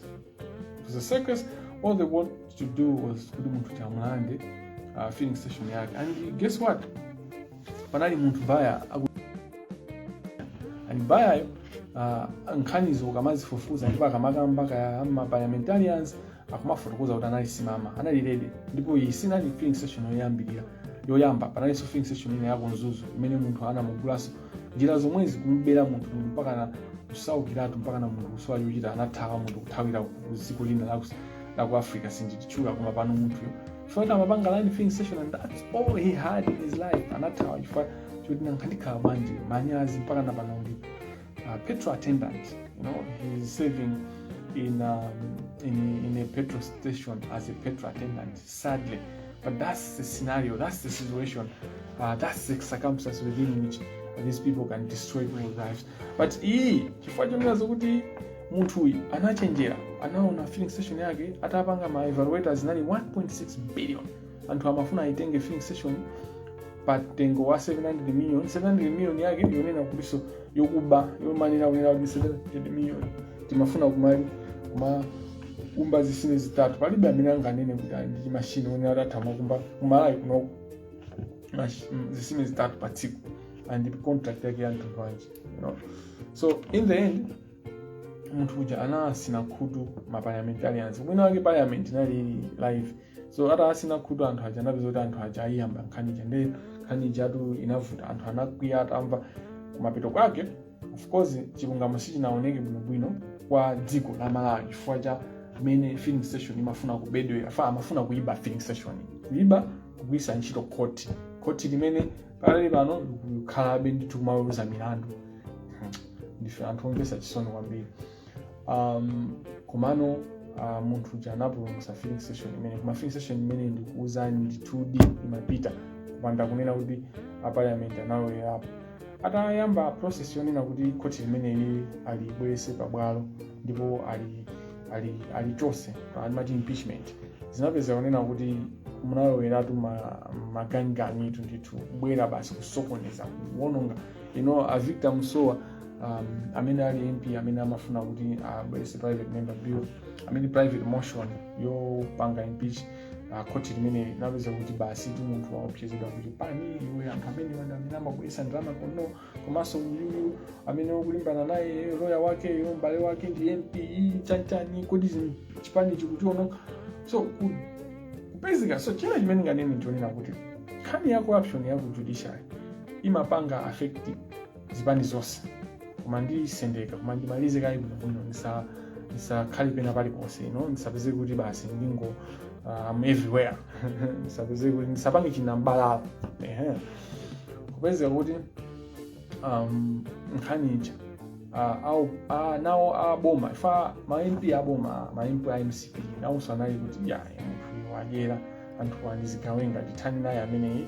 it was a circus. All they wanted to do was kuti munthu chamulande filling station yake. And guess what? Panali munthu baya and bayayo, nkhanizo ukamazifufuza ndipo akamakamba kaya ama parliamentarians akumafotokoza kuti anali simama, anali ready. Ndipo iyi sinali filling station yoyambirira, yoyamba. Panalinso filling station ina yaku Mzuzu imene munthu anamugulanso njira zomwezi, kumubera munthu, munthu mpaka na kusaukiratu, mpaka na munthu kusowa chochita, anathawa munthu kuthawira ku dziko lina la ku Africa, sinditchula. Koma pano munthuyo, chifukwa kuti amapanga line filling station and that's all he had in his life, anathawa chifukwa choti nankhandikhala bwanji, manyazi, mpaka na pano uli petrol attendant. He's serving in a petrol station as a petrol attendant, sadly. But that's the scenario, that's the situation, that's the circumstance within which these people can destroy people's lives. But iyi, chifukwa chonena zokuti munthuyu anachenjera, anaona filling station yake atapanga ma evaluators inali 1.6 billion. Anthu amafuna aitenge filling station pa mtengo wa 700 million. 700 million yake yonena kutinso yokuba, yomanena kunena kuti 700 million timafuna kumali kuma kumba zisime zitatu. Palibe amene anganene kuti ali ndi mashini onena kuti atha makumba kumalawi kuno zisime zitatu pa tsiku, and contract yake ya mtundu wanji? So in the end munthu uja anasina khutu ma parliamentarians. Mwina wake parliament inali ili live, so atasina khutu anthu aja, anapeza kuti anthu aja ayiyamba nkhani ija, nde nkhani ijatu inavuta. Anthu anakwiya atamva. Kumapeto kwake, of course, chilungamo sichinaoneke bwinobwino kwa dziko la Malawi chifukwa cha mmene filling station imafuna kubedwera. Fa amafuna kuiba filling station, kuiba kugwiritsa ntchito khoti, khoti limene pakali pano likukhalabe ndithu kumaweruza milandu. Ndife anthu omvetsa chisoni kwambiri. Komano munthu uja anapulumutsa filling station imene. Koma filling station imene ndikuuzani ndithudi imapita kupanda kunena kuti a parliament analowerapo atayamba process yonena kuti khoti limeneli alibwerese pabwalo ndipo alichose, alimati impeachment. Zinapeza kunena kuti munaloweratu maganganitu ndithu, kubwera basi kusokoneza, kuwononga. A Victor Musowa, amene ali MP amene amafuna kuti abwerese private member bill, amene private motion yopanga impeach Khoti limene linapeza kuti basi tu munthu waopsezedwa kuchipani, iwe, anthu amene wanda amene amabweretsa ndalama kuno, komanso uyuyu amene ukulimbana naye, loya wakeyo, m'bale wake ndi MP, chanchani, kodi chipani chikuchiononga. So kupezeka, so china chimene nganene nchonena kuti nkhani ya corruption ya ku judiciary imapanga affect zipani zonse. Koma ndisendeka, koma ndimalize kayi bwinobwino, ndisakhale pena paliponse, no, ndisapeze kuti basi ndingo I'm everywhere, ndisapeze kuti ndisapange chinambalala. Ehe, kupezeka kuti nkhani ija au nawo aboma ifa ma MP aboma, ma MP a MCP nawonso anali kuti ya munthu wadyera anthu andizigawenga, tithani naye ameneyi,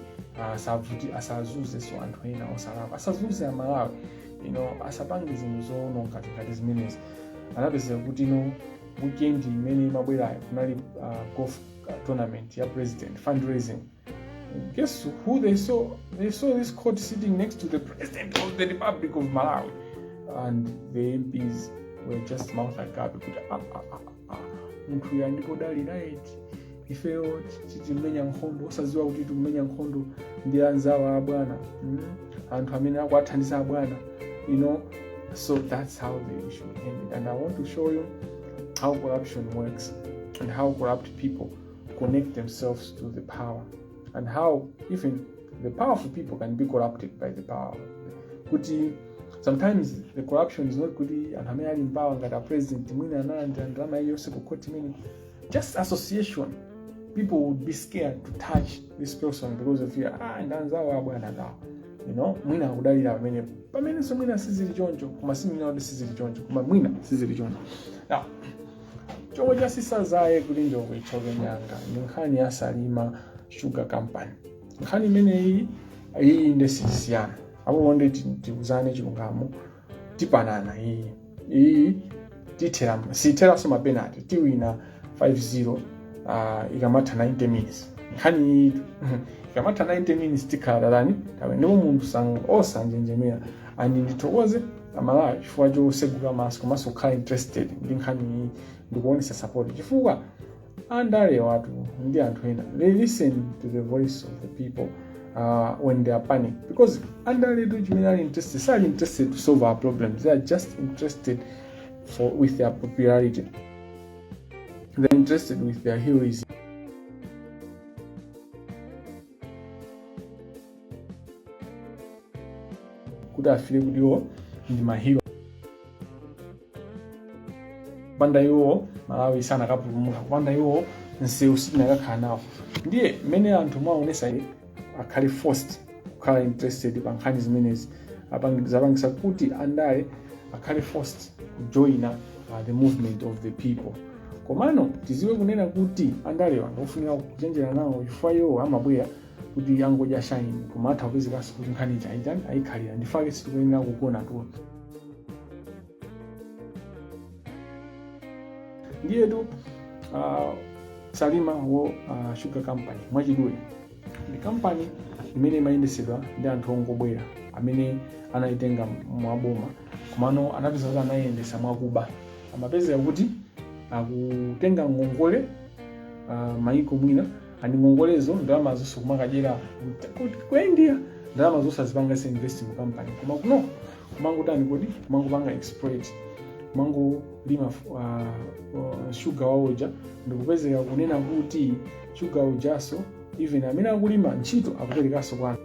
asavuti, asazuze so anthu ena osalakwa, asazuze Amalawi, asapange zinthu zoononga ngati zimenezi. Anapezeka kuti no weekend imene imabwerayo kunali golf tournament ya president, fundraising. Guess who they saw? They saw this court sitting next to the president of the Republic of Malawi, and the MPs were just mouth agape kuti ah, ah, ah, ah, munthu uyu andipodalira eti, ifeyo titimenya nkhondo osadziwa kuti tikumenya nkhondo ndi anzawo abwana, Anthu amene akuathandiza abwana. So that's how the issue ended, and I want to show you how corruption works and how corrupt people connect themselves to the power and how even the powerful people can be corrupted by the power. Kuti sometimes the corruption is not kuti anthu amene ali m'power ngati a president mwina analandira ndalama iliyonse ku court imene, just association. People would be scared to touch this person because of fear, ah, ndanzawo abwana kawo, mwina akudalira pamenepo, pamenenso mwina sizili choncho, koma simwina kuti sizili choncho, koma mwina sizili choncho. Now, chomwe chasisazaye kuti njovu itchoke nyanga ndi nkhani ya Salima Sugar Company. Nkhani imeneyi iyi nde sitisiyana apo, ndi tiuzane chilungamo, tipanana iyi iyi, tithera, sitheraso mapenalty, tiwina 5-0 ikamatha 90 minutes. Nkhani iyi ikamatha 90 minutes tikhala tatani tawe, ndipo munthu osanjenjemera. And ndithokoze Amalawi chifukwa chosegula maso komanso kukhala interested ndi nkhani iyi ndikuonesa support, chifukwa andale watu ndi anthu ena, they listen to the voice of the people when they are panic, because andale tu chimene ali interested, sali interested to solve our problems. They are just interested for with their popularity. They're interested with their heroism, kuti afile kuti iwo ndi mahero, kupanda iwo Malawi sanakapulumuka, kupanda iwo nsewu sitinakakhala nawo. Ndiye mmene anthu mwaonesa akhale forced kukhala interested pa nkhani zimenezi, zapangisa kuti andale akhale forced kujoina the movement of the people. Komano tiziwe kunena kuti andalewa ndiofunika kuchenjera nawo, chifukwa iwo amabwera kuti angodya shine, koma atha kupezekanso kuti nkhani ija ayitani, ayikhalira. Ndifake sitikuyenera kugona tulo. Ndiyetu Salima wo Sugar Company mwachidule ndi kampani imene imayendesedwa ndi anthu ongobwera amene anayitenga mwaboma, komano anapeza kuti anayendesa mwakuba. Amapezeka kuti akutenga ngongole maiko mwina, and ngongolezo ndalama zonse kumakadyera ku India, ndalama zonse azipanga invest mu company, koma kuno kumangotani kodi, kumangopanga exploit, kumangolima sugar wawoja. Ndikupezeka kunena kuti sugar ujaso, even amene akulima ntchito akuperekanso kwa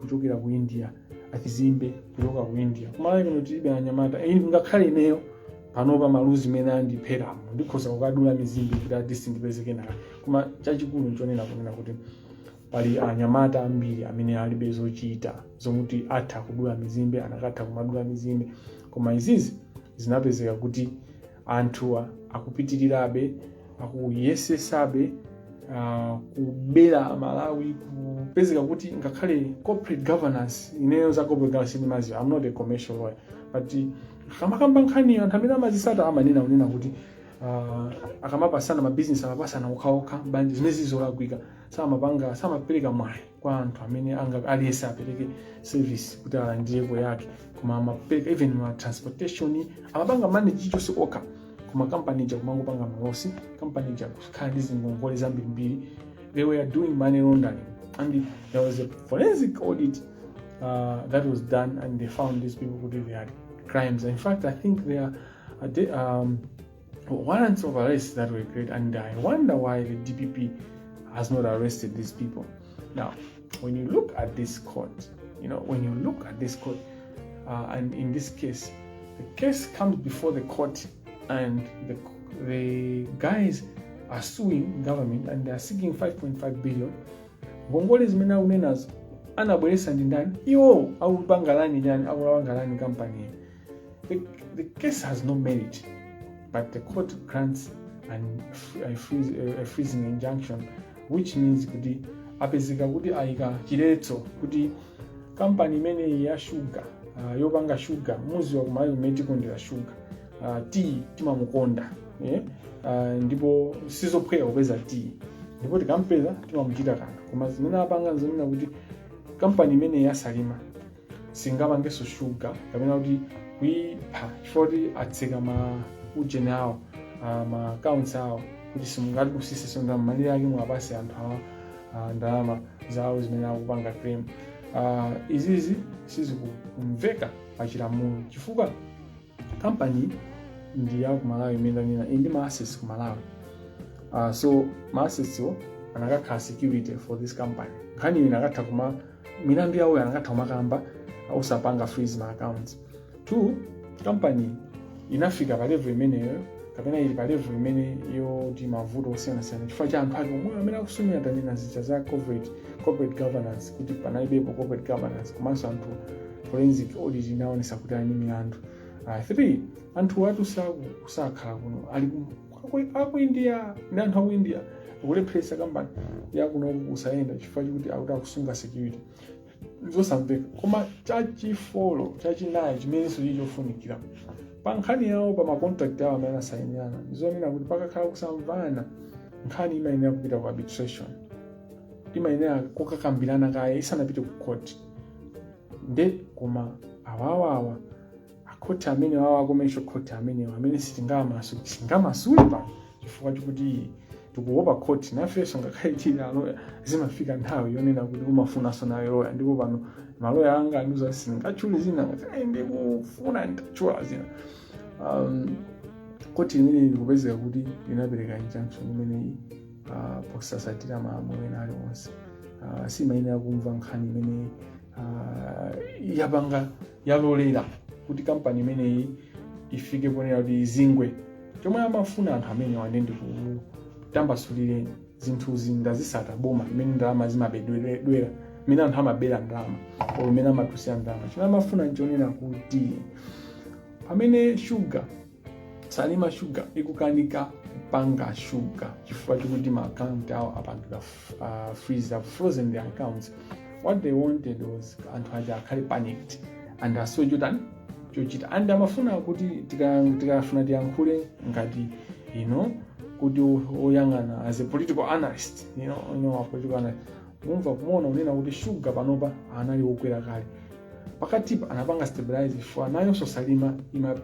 kuchokera ku India, achizimbe kuchoka ku India. Kumalawi kuno tilibe anyamata. Ngakhale ineyo panopa maluzi mene andipheramo, ndikhoza kukadula mizimbe kuti atisi ndipezeke naka. Koma chachikulu nchonena kunena kuti pali anyamata ambiri amene alibe zochita zomuti atha kudula mizimbe, anakatha kumadula mizimbe. Koma izizi zinapezeka kuti anthuwa akupitirirabe, akuyesesabe kubera Malawi. Kupezeka kuti ngakhale corporate governance, ineyo za corporate governance sindimaziwa, I'm not a commercial lawyer, but akamakamba nkhani anthu amene amazisata amanena kunena kuti akamapasana mabizinesi amapasana okhaokha banja, zimene zizolakwika. Samapanga, samapereka mwayi kwa anthu amene anga aliyense apereke service kuti alandireko yake, koma amapereka even ma transportation, amapanga manage chilichonse okha. Koma kampani ija kumangopanga ma loss, kampani ija kukhala ndi zingongole zambirimbiri. They were doing money laundering and there was a forensic audit that was done and they found these people who they had crimes. In fact, I think there are warrants of arrest that were created, and I wonder why the DPP has not arrested these people. Now, when you look at this court, when you look at this court, and in this case, the case comes before the court, and the guys are suing government and they are seeking 5.5 billion. Ngongole zimene akunenazo anabweretsa ndi ndani? Iwo akupanga run chani? Akupanga run company. The case has no merit, but the court grants a freezing injunction, which means kuti apezeka kuti ayika chiletso kuti kampani imeneyi ya shuga, yopanga shuga. Muziwa kumalawi kumene tikondera shuga, tea timamukonda, yeah? Ndipo sizophweka kupeza tea, ndipo tikampeza timamuchita kanthu. Koma zimene apanga nzonena kuti kampani imeneyi ya Salima singapangenso shuga kapena kuti kuyipha, chifukwa kuti atseka ma ujeni awo, ma accounts awo, kuti simungati ndalama malire ake, muwapase anthu awa ndalama zawo zimene akupanga claim. Izizi sizikumveka pachilamulo, chifukwa kampani ndi ya ku Malawi imene ndanena, ili ndi ma assets ku Malawi. So ma assets wo anakakhala security for this company. Nkhani iyi inakatha kuma milandu yawo anakatha kumakamba osapanga freeze ma accounts. Two, company inafika pa level imeneyo kapena ili pa level imene yoti mavuto osiyanasiyana chifukwa cha anthu ake omwe amene akusumira. Tanena zija za corporate governance, kuti panalibepo corporate governance, komanso anthu forensic audit inaonesa kuti ali ndi milandu. Three, anthu atu sakhala kuno, ali aku India, ndi anthu aku India akulepheresa kampani yakunoku kusayenda chifukwa chikuti akuti akusunga security. Zosamveka. Koma chachi four, chachinayi chimenenso chili chofunikira pa nkhani yawo, pa ma contract awo amene anasayinirana, ndizonena kuti pakakhala kusamvana, nkhani imayenera kupita ku arbitration, imayenera kukakambirana kaye isanapite ku court. Nde koma awawawa akhoti amene wawa, commercial court amenewa amene sitingamasule pano chifukwa chikuti tikuopa court nafenso, ngakhale tili aloya, zimafika nthawi yonena kuti umafunanso nawe loya. Ndipo pano maloya anga andiuza sindingatchule zina, ngakhale ndikufuna nditachula zina. Koti limene likupezeka kuti linapereka injunction imeneyi posasatira malamulo ena aliwonse. Simayenera kumva nkhani imeneyi. Yapanga yalolera kuti kampani imeneyi ifike ponera kuti izingwe. Chomwe amafuna anthu amene wande ndikutambasulireni zinthuzi, ndazisata boma imene ndalama zimabedwera, imene anthu amabera ndalama or imene amatusira ndalama. Chimene amafuna nchonena kuti pamene shuga, Salima Shuga, ikukanika kupanga shuga chifukwa chokuti ma account awo apangidwa freeze, have frozen their accounts, what they wanted was anthu aja akhale panicked and asowe chotani chochita. And amafuna kuti tikafuna tiyankhule ngati kuti oyang'ana as a political analyst, a political analyst, mumva kumuona unena kuti shuga panopa anali wokwera kale, pakatipa anapanga stabilize for nayonso Salima ima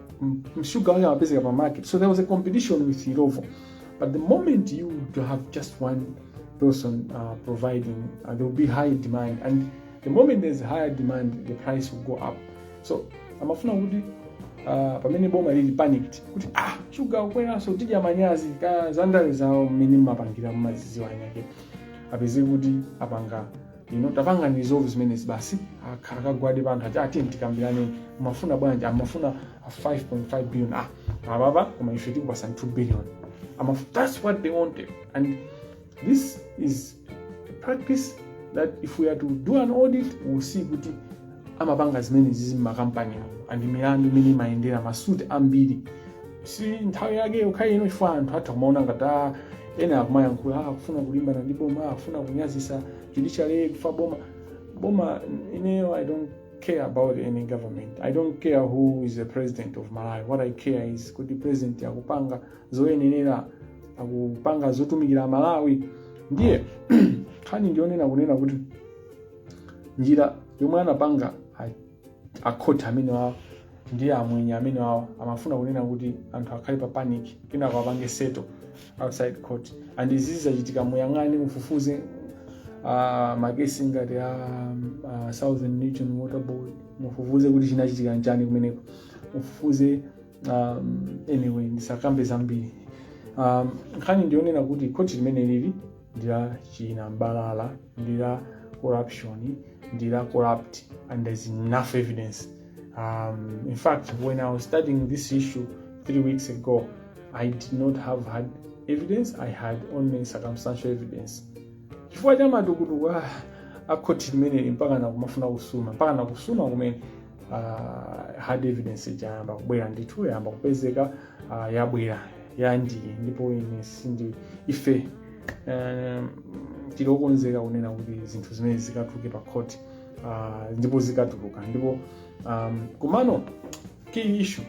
shuga wake amapezeka pa market, so there was a competition with Illovo. But the moment you to have just one person providing, there will be high demand, and the moment there's higher demand, the price will go up. So amafuna kuti pamene boma lili panicked kuti ah, shuga ukweranso, tidya manyazi ka zandale zawo mmene mmapangira mmaziziwa anyake, apeze kuti apanga tapanga resolve zimenezi basi, akagwade pa anthu ati ati tikambirane, mumafuna bwanji? Amafuna 5.5 billion. Ah, apapa koma ife tikupasa 2 billion. That's what they wanted, and this is a practice that if we are to do an audit, we'll see kuti amapanga zimenezi mumakampani and milandu imene imayendera masuti ambiri. Si nthawi yake yokha ino, chifukwa anthu atha kumaona ngati ena akumayankhula, akufuna kulimbana ndi boma, akufuna kunyazisa judiciary, kufa boma boma. Ineyo I don't care about any government. I don't care who is the president of Malawi. What I care is kuti president akupanga zoyenera, akupanga zotumikira Malawi. Ndiye Nkhani ndionena kunena kuti njira yomwe anapanga akhoti amene wawo ndi amwenye amene wawo amafuna kunena kuti anthu akhale pa panic, kenako apange settle outside court. And izi zachitika, muyang'ane, mufufuze makesi ngati a Southern Region Water Board, mufufuze kuti chinachitika nchani kumeneko, mufufuze. Anyway, ndisakambe zambiri. Nkhani ndionena kuti khoti limene lili ndi la chinambalala, ndi la corruption, ndi la corrupt, and there's enough evidence. In fact, when I was studying this issue 3 weeks ago, I did not have had evidence. I had only circumstantial evidence. Chifukwa cha matukutuku a khoti limeneli, mpaka nakumafuna kusuma, mpaka nakusuma kumene hard evidence yayamba kubwera ndithu, yayamba kupezeka, yabwera yandiye. Ndipo ine sindi, ife tili okonzeka kunena kuti zinthu zimene zikatuluke pa court, ndipo zikatuluka. Ndipo kumano key issue,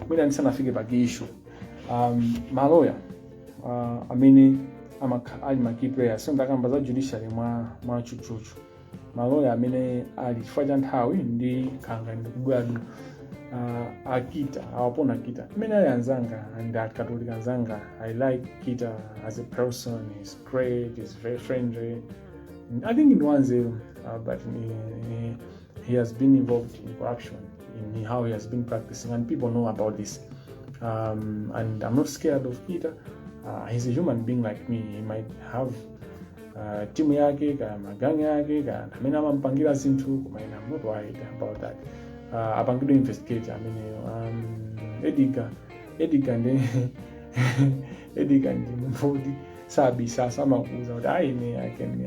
mwina ndisanafike pa key issue, maloya amene ali ma key players, so ndakamba za judiciary mwa chuchuchu. Maloya amene ali, chifukwa cha nthawi ndi khanga ndikubwadu, akita awapona Kita amene ali anzanga and akatolika anzanga. I like Kita as a person. He's great, he's very friendly. I think ndi wanzeru, but he has been involved in corruption in how he has been practicing, and people know about this. And I'm not scared of Kita. He's a human being like me. He might have timu yake, kaya magangi yake, kaya anthu amene amampangira zinthu, koma ine I'm not worried about that. Apangidwe investigate ameneyo. Edgar ndi Edgar ndi munthu woti sabisa, samakuza kuti ayi, ine I can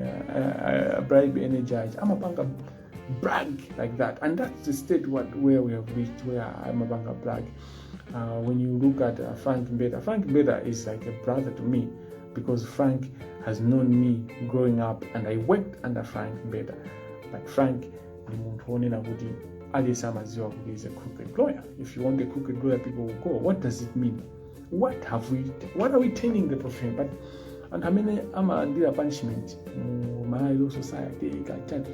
bribe any judge. Amapanga brag like that, and that's the state where we have reached, where amapanga brag. When you look at Frank Mbeta, Frank Mbeta is like a brother to me because Frank has known me growing up and I worked under Frank Mbeta. But Frank ndi munthu wonena kuti aliyense amadziwa kuti is a crooked lawyer. If you want a crooked lawyer, people will go. What does it mean? What are we training the profession? But anthu amene amalandira punishment mu Malawi Law Society kachani,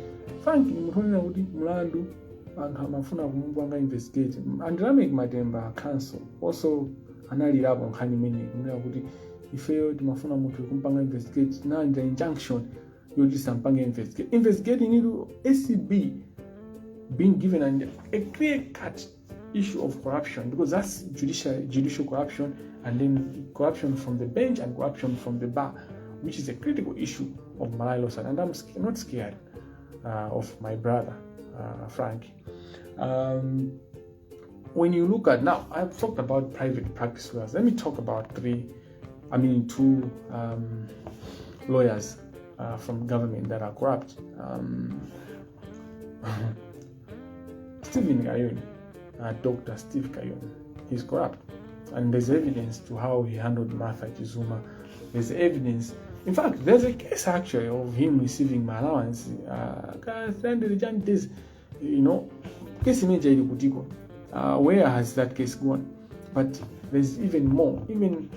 Frank ni munthu wonena kuti mlandu anthu amafuna kumupanga investigate. And Lameck Matemba counsel also analirapo nkhani imeneyi, kunena kuti ifeyo timafuna munthu kumpanga investigate, tinalandira injunction yoti sampange investigate. Investigating itu ACB being given a clear cut issue of corruption, because that's judicial corruption, and then corruption from the bench and corruption from the bar, which is a critical issue of Malawi Law Society. And I'm not scared of my brother Frank. When you look at now, I've talked about private practice lawyers. Let me talk about three, I mean two lawyers from government that are corrupt. Stephen Kayuni, Dr. Steve Kayuni, he's corrupt. And there's evidence to how he handled Martha Chizuma. There's evidence. In fact, there's a case actually of him receiving my allowance. This, case image kutiko. Where has that case gone? But there's even more. Even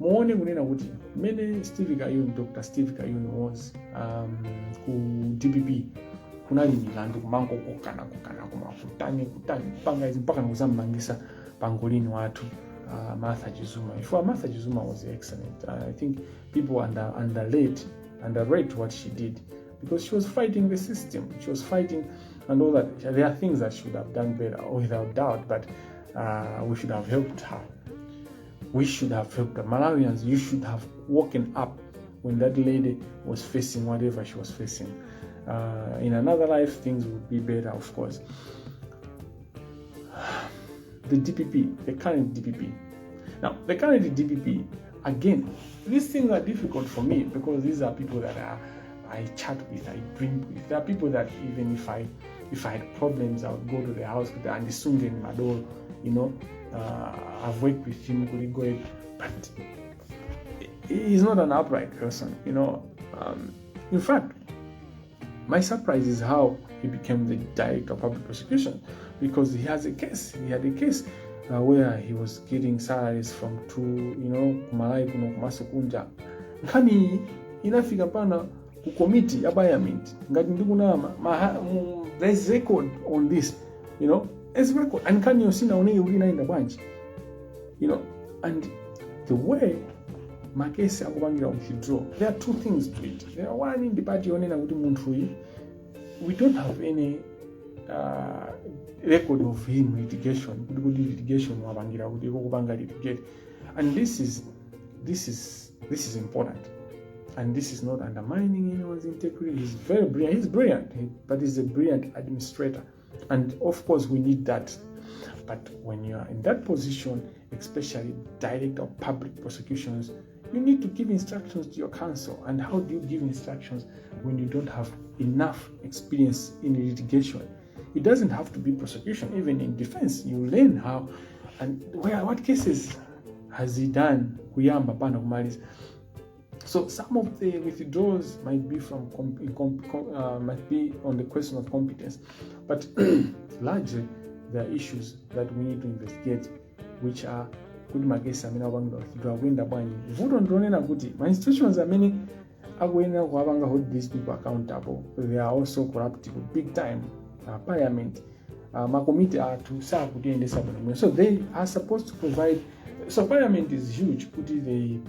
muone kunena kuti mmene Steve Kayuni, Dr. Steve Kayuni was ku DPP, kunali milandu kumangokokana kokana, kuma kutani kutani, kupanga izi mpaka nikuzammangisa pangolini wathu Martha Chizuma. Before, Martha Chizuma was excellent. I think people underrate what she did because she was fighting the system. She was fighting and all that. There are things that she would have done better, without doubt, but we should have helped her. We should have helped her. Malawians, you should have woken up when that lady was facing whatever she was facing. In another life, things would be better, of course. The DPP, the current DPP. Now, the current DPP, again, these things are difficult for me because these are people that I chat with, I drink with. There are people that even if I had problems, I would go to the house with and Sungen Madol. I've worked with him, but he's not an upright person. In fact, my surprise is how he became the Director of Public Prosecution, because he has a case. He had a case where he was getting salaries from two, kumalawi kuno komanso kunja. Nkhani inafika pana Ku committee ya parliament, ngati ndikunama, there's record on this. There's record, and nkhaniyo sinaoneke kuti inayenda bwanji. And the way makesi akupangira withdraw, there are two things to it. There are one, ndi part yonena kuti munthu uyu, we don't have any record of him litigation, kuti litigation wapangira kuti kupanga litigate. And this is important, and this is not undermining anyone's integrity. He's very brilliant. He's brilliant, but he's a brilliant administrator, and of course we need that. But when you are in that position, especially Director of Public Prosecutions, you need to give instructions to your counsel. And how do you give instructions when you don't have enough experience in litigation? It doesn't have to be prosecution. Even in defense, you learn how and where. What cases has he done kuyamba mpaka kumaliza? So some of the withdrawals might be from might be on the question of competence, but largely there are issues that we need to investigate, which are kuti makesi amene akupangidwa withdraw akuyenda bwanji. Vuto ndionena kuti ma institutions amene akuyenera kuwapanga hold these people accountable, they are also corrupt big time. Parliament, makomiti athu sakutiyendesa bwinobwino. So they are supposed to provide. So parliament is huge kuti they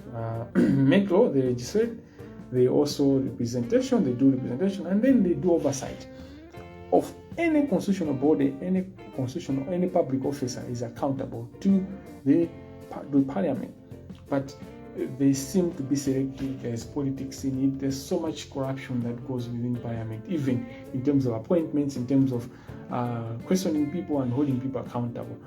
make law, they legislate, they also representation, they do representation, and then they do oversight of any constitutional body. Any constitutional, any public officer is accountable to the parliament, but they seem to be selective. There's politics in it. There's so much corruption that goes within parliament, even in terms of appointments, in terms of questioning people and holding people accountable.